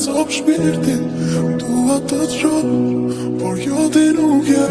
copë shpirtin. Dua të të shoh, por jo ti nuk je.